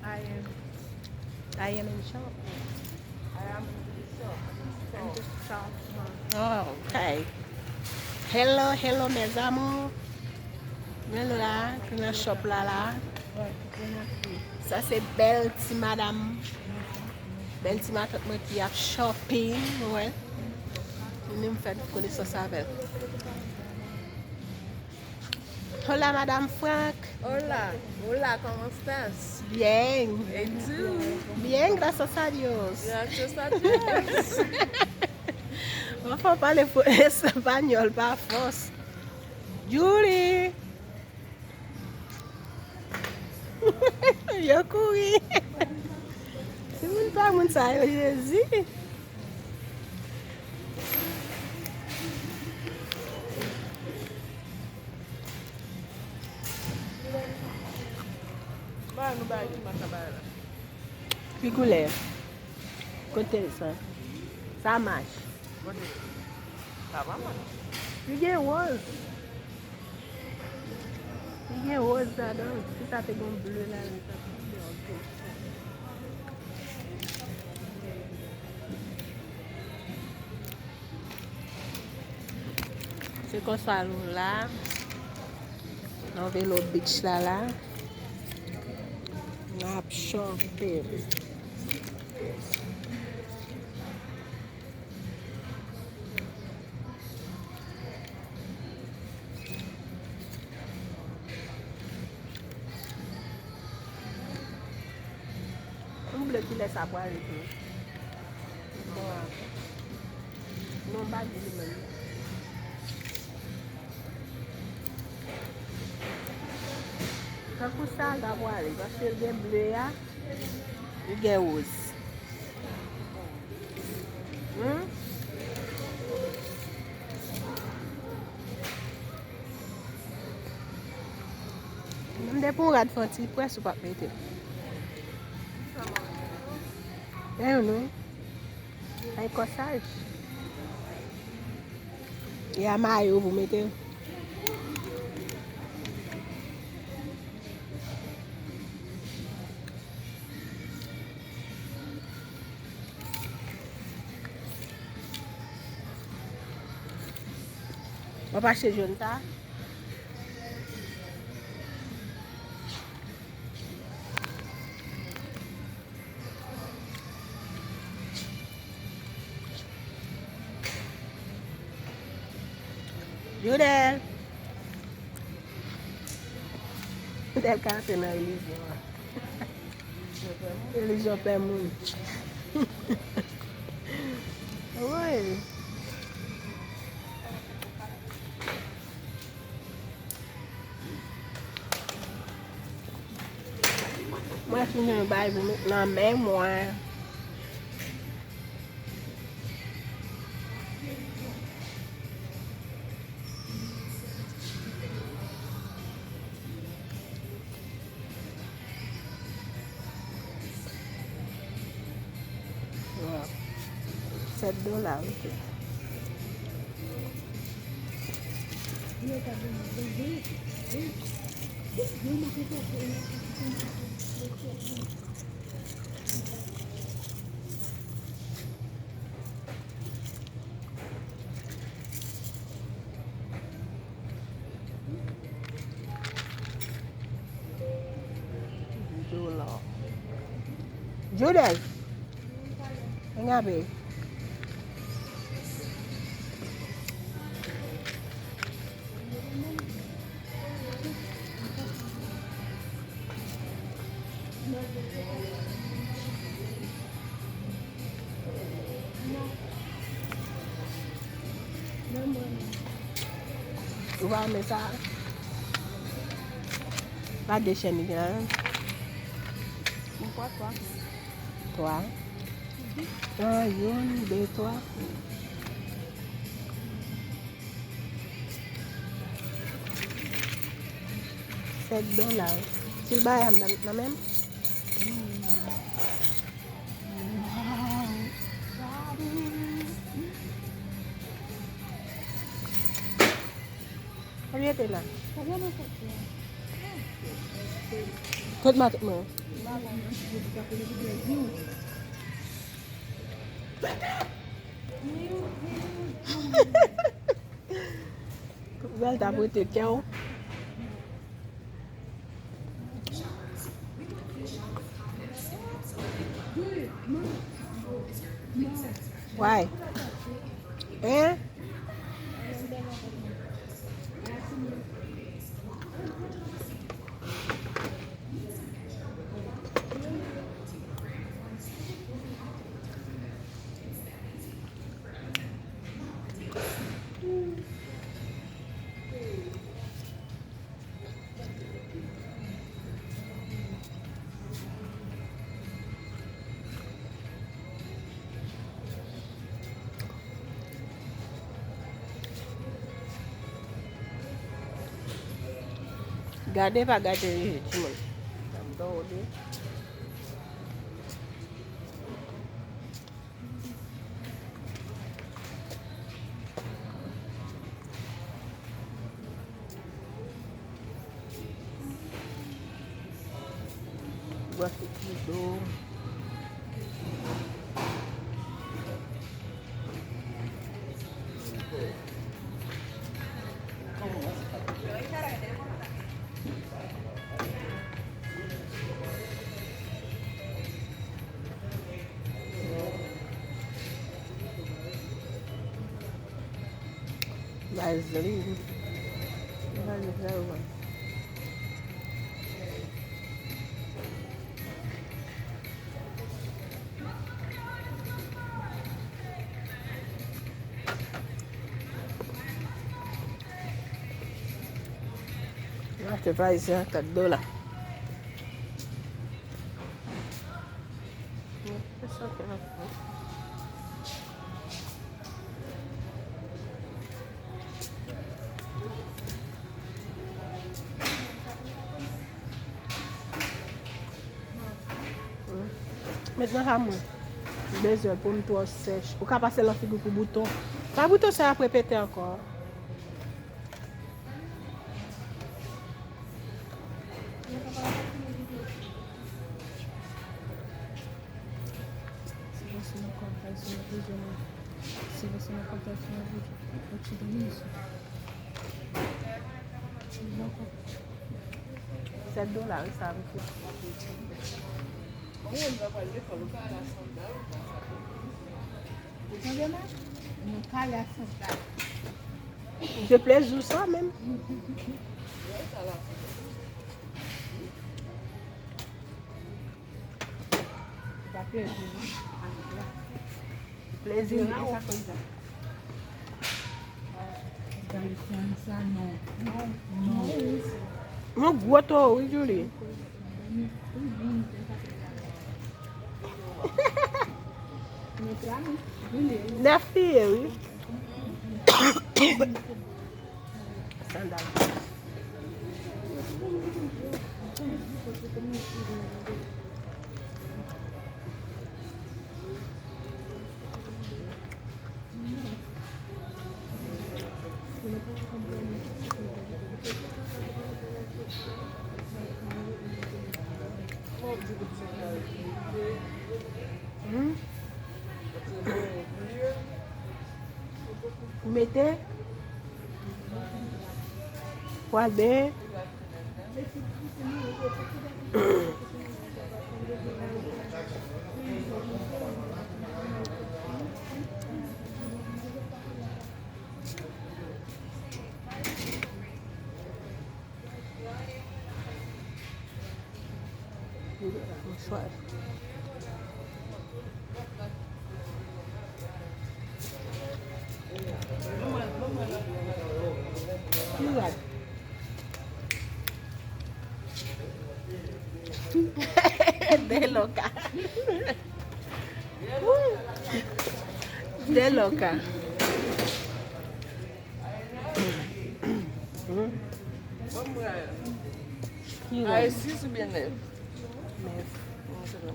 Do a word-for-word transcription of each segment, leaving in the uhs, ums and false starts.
I am in shop. I am in shop. I'm just shop. Oh, okay. Hello, hello, mes amours. Mwen la, ki nan shop la la. Sa se bèl ti madanm. Bèl ti matant mwen ki ap shopping, ou wè. Vini m fè konesans avè l. Hola, Madame Frank. Hola, hola, ¿cómo estás? Bien. ¿Y tú? Bien, gracias a Dios. Gracias a Dios. Mwen fò pale fò espanyòl pa fòs. Julie. Yo kouri. Ti moun pa moun sa yo, Jezi. Ba nou bay ti maka bay la. Ki koulè? Kote l sa? Sa mach. Kote? Sa pa mach. Li gen woz. Li gen woz ladan l. Si sa te gen ble la, li ta pi bèl. Se konsa nou la. Nan Velo Beach la la. N ap chòfe. M vle kilè sa pwale tou. Bon, non, m pa di li menm. Tankou sa, l ta pwale, paske l gen ble a, li gen woz. Hmm? Menm depi yon rad fè yon ti près, ou p ap mete l. E youn wi. Ay kòsaj. E a mayo pou mete. W ap achte jòn sa? Judel. Judel ka antre nan relijyon an. Relijyon pè moun. Woy. Mwen fin yon bay pou met nan men mwen. Wow. Sèt dola, ok. Judel. Vin ape. Ou pa renmen sa? Pa de chèn li gen la menm? Yon fwa twa. Twa. An, youn, de, twa. Sèt dola. Si l bay a m nan, nan men m. Kote l te la? Kot matant mwen? Ou pral t ap rete kè w. Why? Hein? Gade pa gade, timoun. Gade dòmi. Bwè sou ti do. Vazelin. Vazelin. Mwen achte prizè a kat dola. Met nan ka mwen. M bezwen l pou m twò sèch. Ou ka pase l nan figi w pou bouton. Pa bouton sa ap repete ankò. Sèt dola, wi, sa, mesye. Ou menm nan pral lekòl, ou ka al a sandal, ou ka sa. Ou tande, man? Nou ka al a sandal. Se plezi w sa menm. Wè, sa la. Se pa plezi, non. Plezi la, ou. Yon gwo towo, wi, Julie. Nèf li ye, wi. Sandal. Hmm? Ou mete? Pral benyen? Mouchwa. Ki rad? De loka. De loka. Ki rad? Ay, sis oubyen nèf? Nèf.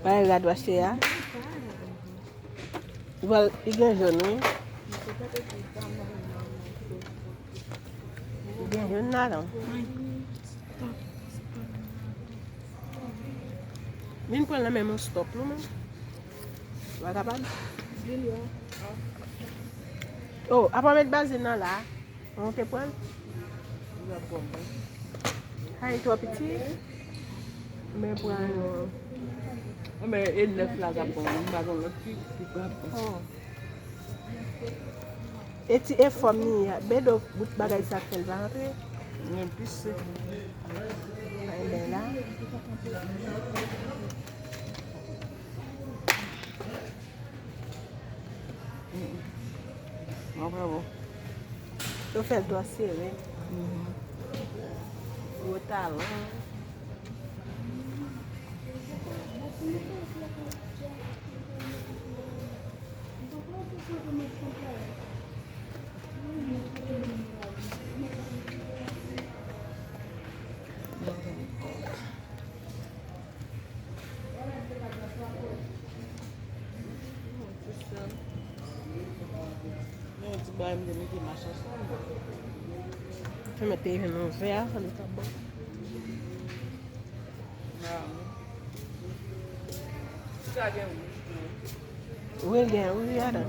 Bagay rad w achte a? Li gen jòn, wi. Li gen jòn ladan. Wi. Stop, stop. Vin pran l nan men m yon stòp, non, men. Vagabon. Oh, apa met bazin nan la? Ou te pran l? Li ap bon, wi. Ay, twò piti. Men pran yon. Men e nèf la k ap bon, m pa gen lòt ki, ki p ap bon. Oh. E ti efò m ni a, Bedo bout bagay sa k fè l pa rantre. Mwen pise. Ay, bèl la. Mwen vrèman. Yo fè l twò sere. Gwo talan. Yon ti bagay m te mete mach ansanm. Fè mete yon vè a, sa li t ap bon. Wi, gen wouj ladan.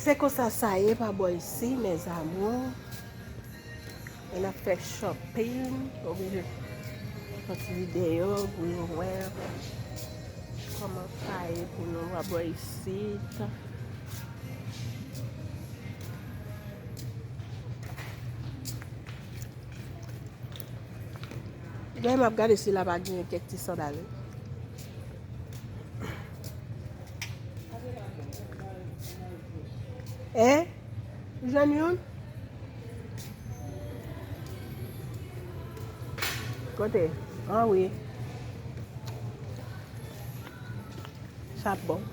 Se konsa sa ye pa bò isi, mes amours. E n ap fè shopping, oblije fè ti videyo pou nou wè kòman sa ye pou nou pa bò isit. Lè m ap gade si la pa genyen kèk ti sandal, wi. Hein? Ou jwenn youn? Kote? Ah wi. Sa bon.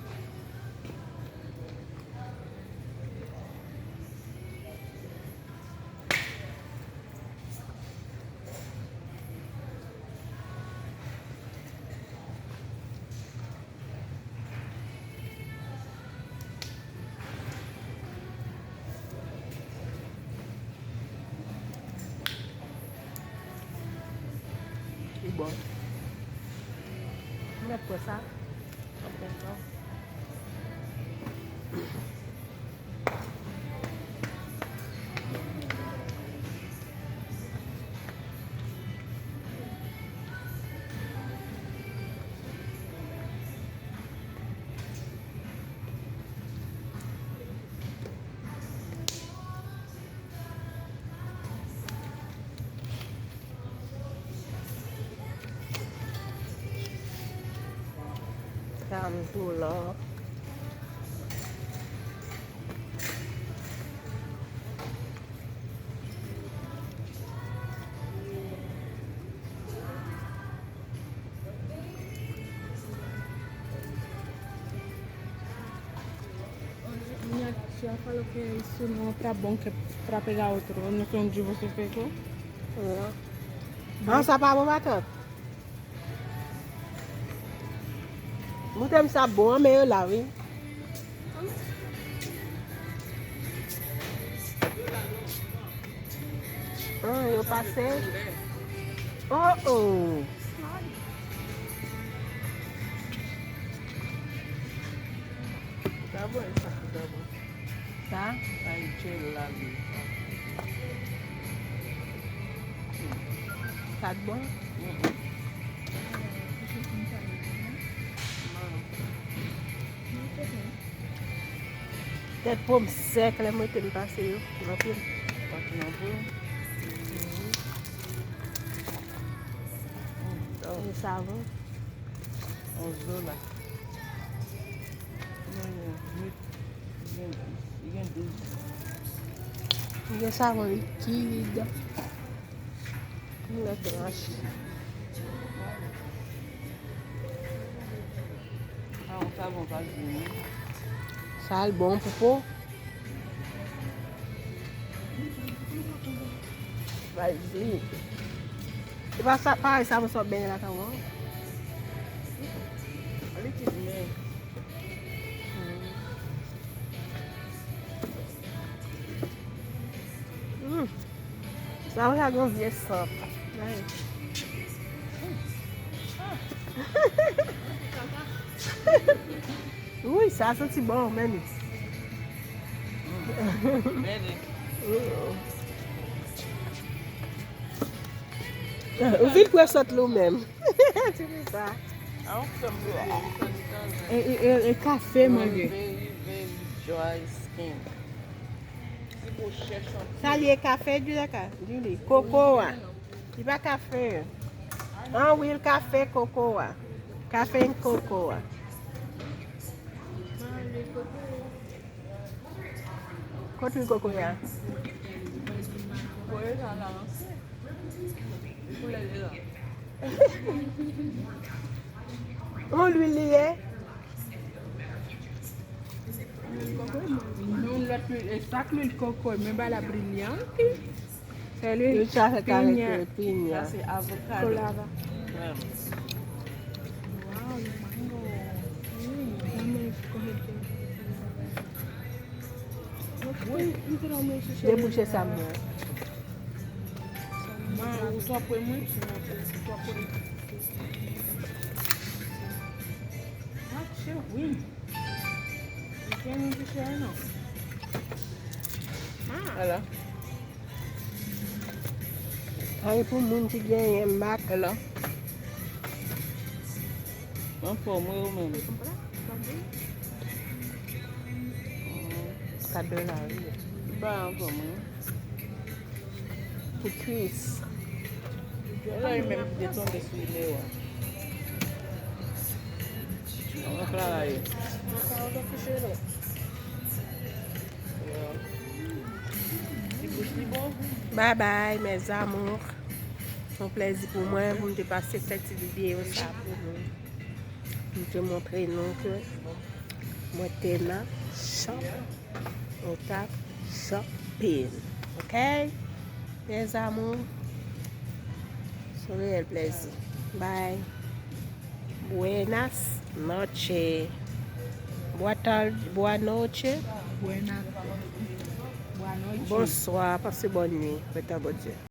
Li bon. Mwen pran sa. Mwen pran sa. Sa m tou la. Minha tia falou que isso não é pra bom, que é pra pegar outro. Eu não sei onde você pegou. Ah, sa pa bon, matant. Montre m sa bon an, men yo la, wi. Ah, yo pase. Oh, oh. Sa bon, sa ki ta bon. Sa? Ay, tchè la, li. Sa t bon? Mm-mm. Tèt po m sèk, lè m rete m pase yo, anpil. Anpil, anpil. Mm, oh. E savon. On zo la. Gen savon likid. Mwen te achte. Ah, yon savon pa di non. Sa l bon pou po. Vas-y. E pa sa, parèy savon sa w benyen lakay ou an. Likid men. Mm. Sa w ka gen vye sant. Wi, sa santi bon, men. Men. Ou vin pran sant li w menm. Ti fi sa. E, e, e, e kafe mwen gen. Very, very dry skin. Sa li ye kafe, Julie? Koko a. Li pa kafe. An wi, l kafe koko a. Kafe and koko a. Kot lwil kokoye a? Kokoye sa la. Koulè l la. Yon lwil li ye? Non, lòt lwil, e sa k lwil kokoye, men ba la brillante. Sa se avokado. Kolava. Wow, mango. Mm, mango is good. Debouche sa mwen. Ma, ou twa pwen mwen. Ou twa pwen. Mache, wi. Ou gen yon ti chè, non? Ah. Ala. Ay, pou moun ki genyen mak. Ala. Anfòm, wi, ou menm? Kado la, wi. Ba, anfòm, wi. Pou kwis. Wala, li menm ki te tonbe sou Leo a. An, Clara ye. Bye bye, mes amours. Se yon plèzi pou mwen pou m te pase fè ti videyo sa pou nou. M te montre nou ke mwen te nan shop, nou t ap shopping. Ok? Mes amours, se yon reyèl plèzi. Bye. Buenas noches. Boa tarde, boa noite. Buenas. Boa noite. Bonswa, pase bòn nwi. Pètan Bondye.